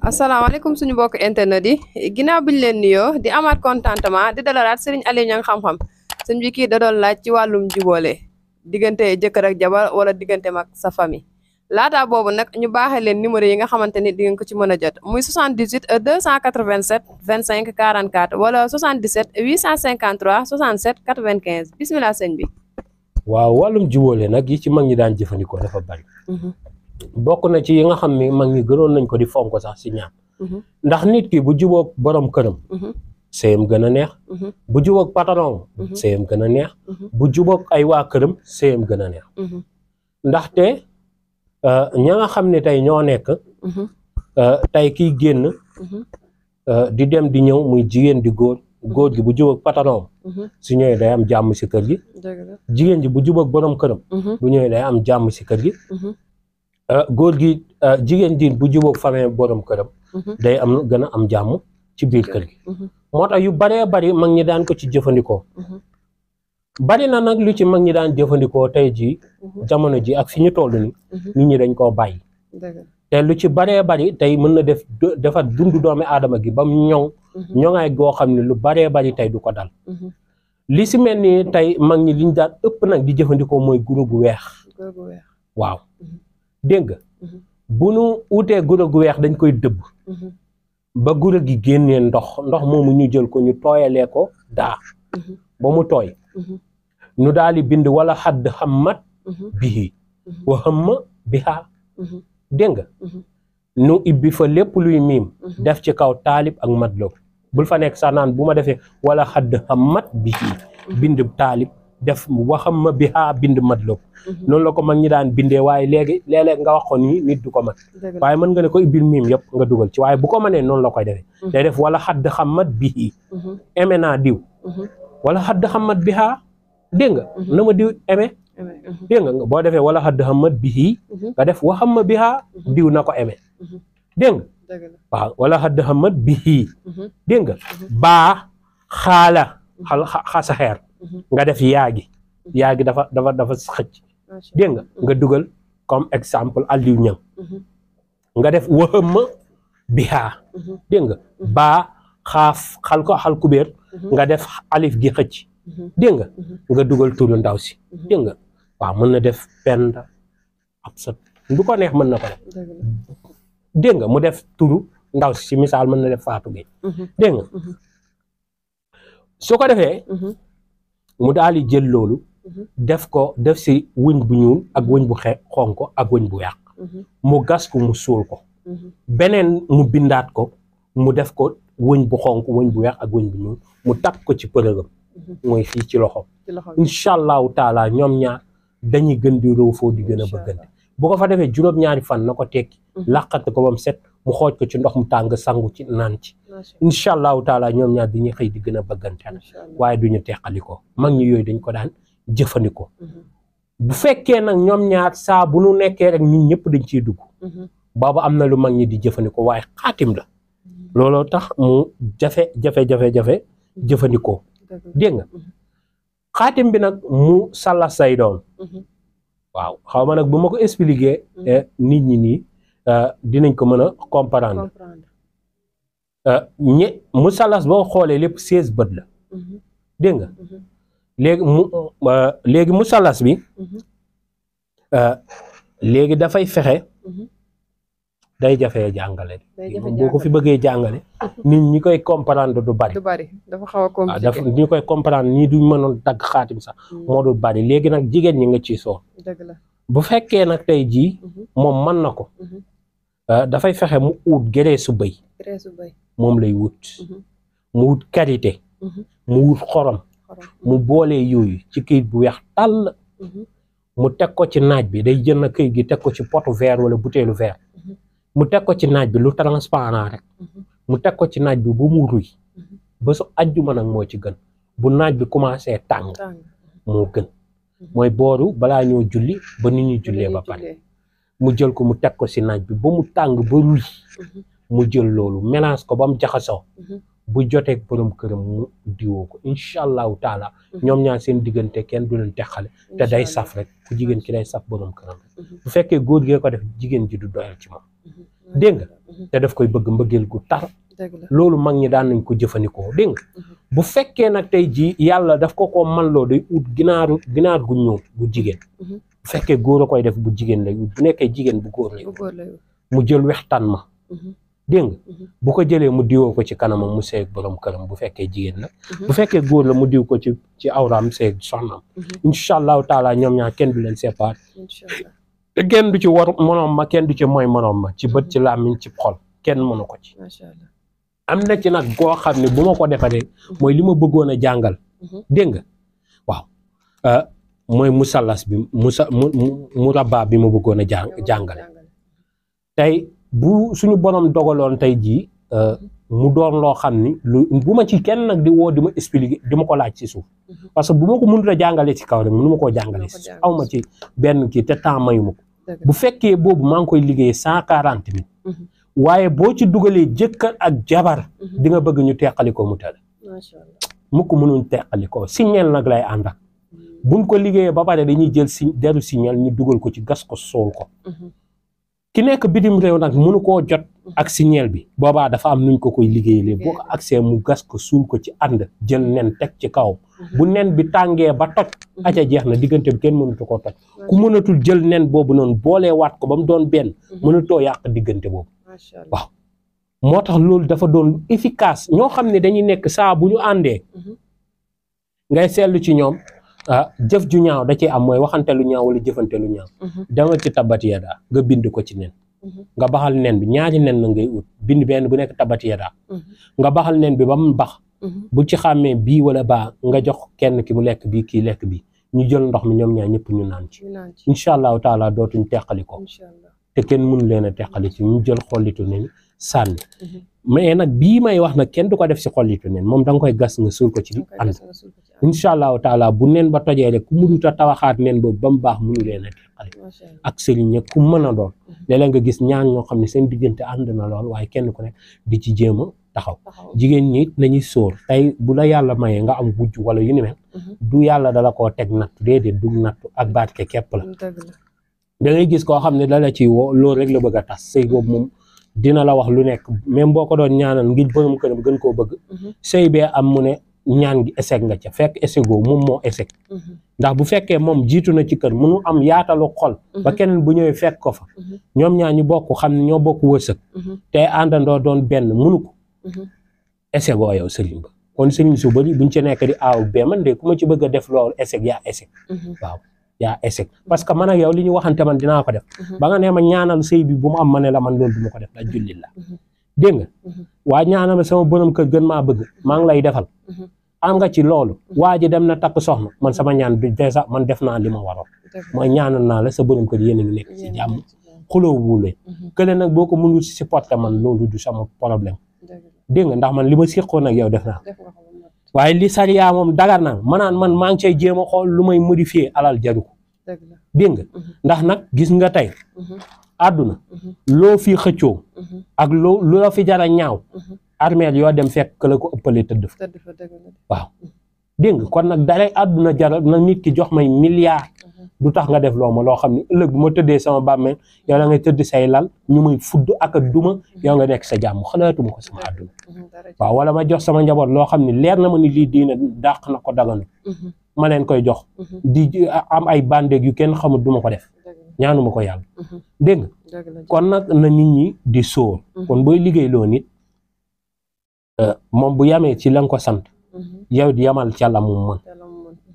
asalaamaaleykum suñu mbokk internet yi ginnaaw biñ leen nuyoo di amaat contentement di dalalaat Serigne Aliou Niang xam-xam sëñ bi kii da doon laaj ci wàllum jubóole diggante jëkkër ak jabar wala diggante mag sa famille laataa boobu nag ñu baaxee leen numéro yi nga xamante ni di ngeen ko ci mën a jot muy 78 287 25 44 wala 77 853 67 95 bisimilah sëñ bi. waaw wàllum jubóole nag yi ci mag ñi daan jëfandikoo dafa bari. bokk na ci yi nga xam ne mag ñi gënoon nañ ko di fonk sax si ñaan. ndax nit ki bu jubóog borom këram. sëyam gën a neex. bu jubóog patron. sëyam gën a neex. bu jubóog ay waa këram sëyam gën a neex. ndaxte ña nga xam ne tey ñoo nekk. tey kiy génn. di dem di ñëw muy jigéen di góor. góor gi bu jubóog patron. su ñëwee day am jàmm si kër gi. jigéen ji bu jubóog borom këram. bu ñëwee day am jàmm si kër gi. góor gi jigéen ji bu jubóog famille borom këram. day am gën a am jàmm ci biir kër gi. moo tax yu baree bari mag ñi daan ko ci jëfandikoo. bari na nag lu ci mag ñi daan jëfandikoo tey jii. jamono ji ak fi ñu toll ni nit ñi dañ koo bàyyi. te lu ci baree bari tey mën na dafa dund doomi aadama gi ba mu ñoŋaay goo xam ne lu baree bari tey du ko dal. li si mel ni tey mag ñi liñ daan ëpp nag di jëfandikoo mooy guro gu weex. waaw dégg nga bu nu utee guro gu weex dañ koy dëbb. ba guro gi génnee ndox moomu ñu jël ko ñu tooyalee ko daa. ba mu tooy. nu daal di bind wala xadd xammat bihi wa xamma bihaa. dégg nga nu ibbi fa lépp luy miim. def ci kaw taalib ak madloob bul fa nekk sax naan bu ma defee wala xadd xammat bihi bind taalib def waxam ma bihaa bind madloob. noonu la ko mag ñi daan bindee waaye léegi léeg-léeg nga wax ko nii nit du ko mën. waaye mën nga ne ko ibbil miim yëpp nga dugal ci waaye bu ko mënee noonu la koy defee. day def wala xadd xammat bihi. eme naa diw. wala xadd xammat bihaa dégg nga na ma diw eme. dégg nga boo defee wala xadd xammat bihi nga def waxam ma bihaa diw na ko eme. dégg nga waaw wala xadd xammat bihi. dégg nga baa xaala xasa xeer nga def yaagi dafa xëcc. dégg nga dugal comme exemple Aliou Niang nga def waxam ma bihaa. dégg nga baa xaaf xal kubéer nga def alif gi xëcc. dégg nga dugal turu ndaw si. dégg nga waaw mën na def penda ab sa du ko neex mën na ko def. dégg nga mu def turu ndaw si misaal mën na def Fatou Gueye. dégg nga su ko defee mu daal di jël loolu def si wëñ bu ñuul ak wëñ bu xonk ak wëñ bu yàq. mu gas ko mu suul ko. beneen mu bindaat ko mu def ko wëñ bu xonk wëñ bu weex ak wëñ bu ñuul mu takk ko ci përëgam. mooy fii ci loxo. incha allahu taala ñoom ñaar dañuy gën di réew foo di gën a bëggante. bu ko fa defee juróom-ñaari fan na ko tekki. laqate ko ba mu set mu xooj ko ci ndox mu tàng sangu ci naan ci. incha allahu taala ñoom ñaar dañuy xëy di gën a bëggante waaye duñu teqali ko mag ñi yooyu dañ ko daan jëfandikoo. bu fekkee nag ñoom ñaar saa bu nu nekkee rek ñun ñëpp dañ ciy dugg. boobu am na lu mag ñi di jëfandikoo waaye xaatim la. looloo tax mu jafe jëfandikoo. dégg nga xaatim bi nag mu salla say doon. waaw xaw ma nag bu ma ko expliquer nit ñi nii dinañ ko mën a comprendre. mu salas boo xoolee lépp 16 bët la. dégg nga léegi mu salas bi léegi dafay fexe day jafee jàngale. boo ko fi bëggee jàngale nit ñi koy comprendre du bari. dafa xaw a compliqué ñi koy comprendre ñii duñ mënoon dagg xaatim sax moo du bari léegi nag jigéen ñi nga ciy soo. bu fekkee nag tey jii moom mën na ko. dafay fexe mu ut gereesu bëy. moom lay wut. mu wut karité. mu wut xorom. mu boolee yooyu ci këyit bu weex tàll. mu teg ko ci naaj bi day jël na këyit gi teg ko ci potu verre wala butéelu verre. mu teg ko ci naaj bi lu transparent rek. mu teg ko ci naaj bi ba mu ruy. ba su ajjuma nag moo ci gën. bu naaj bi commencé tàng. moo gën. mooy booru balaa ñoo julli ba nit ñi jullee ba pare. mu jël ko mu teg ko ci naaj bi ba mu tàng ba ruy. mu jël loolu mélange ko ba mu jaxasoo. bu jotee borom këram mu diwoo ko incha allahu taala ñoom ñaar seen diggante kenn du leen teqale te day saf rek ku jigéen ki day saf borom këram rek bu fekkee góor gee ko def jigéen ji du doyal ci moom dégg nga te daf koy bëgg mbëggeel gu tar loolu mag ñi daan nañ ko jëfandikoo dégg nga bu fekkee nag tey jii yàlla daf ko man loo day ut ginaar gu ñuul bu jigéen bu fekkee góor a koy def bu jigéen lay ut bu nekkee jigéen bu góor lay ut mu jël wextaan ma dégg nga bu ko jëlee mu diwoo ko ci kanamam mu seeg borom këram bu fekkee jigéen la bu fekkee góor la mu diw ko ci awraam seeg soxnaam incha allahu taala ñoom ñaar kenn du leen séparé te kenn du ci war monoom ma kenn du ci mooy monoom ma ci bët ci làmmiñ ci xol kenn mënu ko ci am na ci nag goo xam ne bu ma ko defaree mooy li ma bëggoon a jàngal dégg nga waaw mooy musallas bi mu rabaa bi ma bëggoon a jàngale tey bu suñu borom dogaloon tey jii mu doon loo xam ni bu ma ci kenn nag di woo di ma expliquer di ma ko laaj ci suuf parce que bu ma ko mënut a jàngale ci kaw rek mënu ma koo jàngale ci suuf aw ma ci benn kii te temps mayu ma ko bu fekkee boobu maa ngi koy liggéey 140 000 waaye boo ci dugalee jëkkër ak jabar di nga bëgg ñu teqali ko mu tëdd mu ko mënuñ teqali ko signal nag lay ànd ak buñ ko liggéeyee ba pare dañuy jël deru signal ñu dugal ko ci gas ko sool ko ki nekk bitim réew nag mënu koo jot ak signal bi boobaa dafa am nuñ ko koy liggéeyee boo ko accès mu gas ko suul ko ci ànd jël nen teg ci kaw bu nen bi tàngee ba toj aca jeex na diggante bi kenn mënatu koo toj ku mënatul jël nen boobu noonu boolee waat ko ba mu doon benn mënatoo yàq diggante boobu waaw moo tax loolu dafa doon efficace ñoo xam ne dañuy nekk saa bu ñu àndee ngay seetlu ci ñoom jëf ju ñaaw da ciy am mooy waxante lu ñaaw wala jëfante lu ñaaw dama ci tabat yadaa nga bind ko ci nen nga baxal nen bi ñaari nen la ngay ut bind benn bu nekk tabat yadaa nga baxal nen bi ba mu bax bu ci xàmmee bii wala baa nga jox kenn ki mu lekk bii kii lekk bi ñu jël ndox mi ñoom ñaar ñëpp ñu naan ci incha allahu taala dootuñ teqali ko te kenn mënu leen a teqali ci ñu jël xollitu nen sànni mais nag bii may wax nag kenn du ko def si xollitu nen moom da nga koy gas nga suul ko ci ànd incha allahu taala bu nen ba tojee rek ku mënut a tawaxaat nen boobu ba mu baax mënu leen a teqali ak sëriñ ku mën a doon léeg-léeg nga gis ñaan ñoo xam ne seen diggante ànd na lool waaye kenn ku nekk di ci jéem a taxaw jigéen ñi nañuy sóor tey bu la yàlla mayee nga am wujj wala yu ni mel du yàlla dala koo teg nattu déedéet du nattu ak baatke képp la da ngay gis koo xam ne dala ci woo loolu rek la bëgg a tas sëy boobu moom dina la wax lu nekk même boo ko doon ñaanal ngir borom këram gën koo bëgg sëy bee am mu ne ñaan gi échec nga ca fekk échec goo moom moo échec ndax bu fekkee moom jiitu na ci kër mënu am yaatalu xol ba keneen bu ñëwee fekk ko fa ñoom ñaar ñu bokk xam ne ñoo bokk wërsëg te àndandoo doon benn mënu ko échec goo yow sëriñ ba kon sëriñ su bëri buñ ci nekk di aaw bee man de ku ma ci bëgg a def loolu échec yaa échec waaw yaa échec parce que man ak yow li ñu waxante man dinaa ko def ba nga nee ma ñaanal sëy bi bu mu am ma ne la man loolu du ma ko def la julli la dégg nga waa ñaanal sama borom kër gën maa bëgg maa ngi lay defal am nga ci loolu waa ji dem na takk soxna man sama ñaan bi déjà man def naa li ma waroon mooy ñaanal naa la sa borom kër yéen a ngi nekk ci jàmm xuloo wuule kële nag boo ko mënul supporter man loolu du sama problème dégg nga ndax man li ma séqoon ak yow def naa waaye li sariya moom dagar na manaan man maa ngi cay jéem a xool lu may modifier alal jaru ko dégg nga ndax nag gis nga tey àdduna loo fi xëccoo ak lu la fi jara ñaaw armeel yoo dem fekk la ko ëppale tëdd fa waaw dégg nga kon nag dalay àdduna jaral na nit ki jox may milliard du tax nga def loo ma loo xam ne ëllëg bu ma tëddee sama bàmmeel yow la ngay tëdd say lal ñu muy fudd ak a duma yow nga nekk sa jàmm xalaatuma ko sama àdduna waaw wala ma jox sama njaboot loo xam ne leer na ma ni lii diina dàq na ko daganu ma leen koy jox di am ay bandeeg yu kenn xamul duma ko def ñaanuma ko yàlla dégg nga kon nag na nit ñi di sóor kon booy liggéey loo nit moom bu yamee ci la nga ko sant yow di yamal ca la mu mën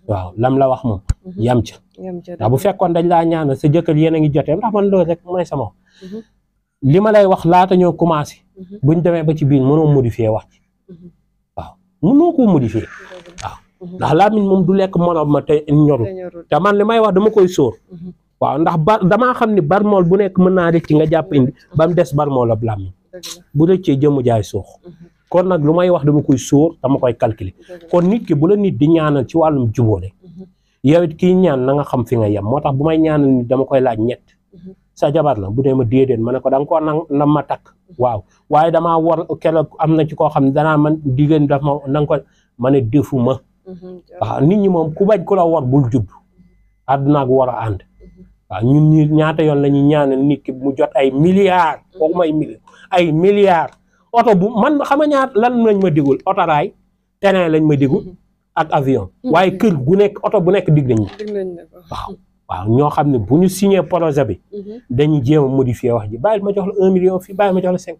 waaw lam la wax moom yam ca ndax bu fekkoon dañ laa ñaanal sa jëkkër yéen a ngi jotee ndax man loolu rek mooy sama li ma lay wax laata ñoo commencé buñ demee ba ci biir mënoo modifier wax ci waaw mënoo ko modifier waaw ndax làmmiñ moom du lekk morom ma te ñoru te man li may wax dama koy sóor waaw ndax damaa xam ni barmool bu nekk mën naa rëcc nga jàpp indi ba mu des barmool ab làmmiñ bu rëccee jëmu jaay suux kon nag lu may wax dama koy sóor dama koy calculer kon nit ki bu la nit di ñaanal ci wàllum jubóole yow it kii ñaan na nga xam fi nga yem moo tax bu may ñaanal nit dama koy laaj ñett sa jabar la bu dee ma déedéet ma ne ko da nga koo na ma takk waaw waaye damaa war keroog am na ci koo xam ne danaa man diggéen daf ma na nga ko ma ne defu ma waaw nit ñi moom ku bañ ku la war bul judd àdduna ak war a ànd waaw ñun ñi ñaata yoon la ñuy ñaanal nit ki mu jot ay milliards waxuma ay millions ay milliards oto bu man xam nga ñaar lan lañ ma digul autorail terrain lañ ma digul ak avion waaye kër gu nekk oto bu nekk dig nañ waaw ñoo xam ne bu ñu signé projet bi dañuy jéem a modifier wax ji bàyyil ma jox la 1 million fii bàyyil ma jox la 5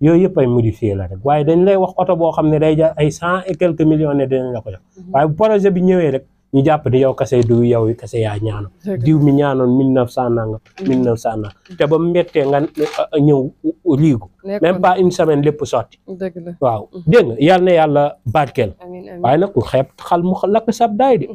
yooyu yëpp ay modifier la rek waaye dañ lay wax oto boo xam ne day jar ay 100 et quelques millions ne dinañ la ko jox waaye bu projet bi ñëwee rek ñu jàpp ni yow kase du yow yi kase yaa ñaanoon diw mi ñaanoon 1900 nanga 1900 nanga te ba mbettee nga ñëw riigu même pas une semaine lépp sotti waaw dégg nga yal na yàlla barkeel waaye nag ku xeeb xal mu lakk sab daay de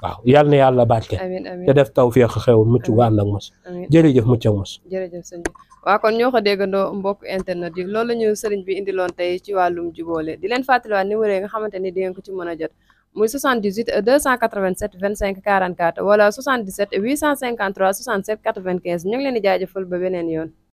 waaw yal na yàlla barkeel te def tawfeex xew mucc gu ànd ak mos jërëjëf mucc ak mos jërëjëf sëñ bi waaw kon ñoo ko déggandoo mbokk internet yi loolu la ñu sëriñ bi indiloon tey ci wàllum jubóole di leen fàttaliwaat numéro yi nga xamante ni di ngeen ko ci mën a jot muy 78 287 25 44 wala 77 853 67 95 ñu ngi leen di jaajëfal ba beneen yoon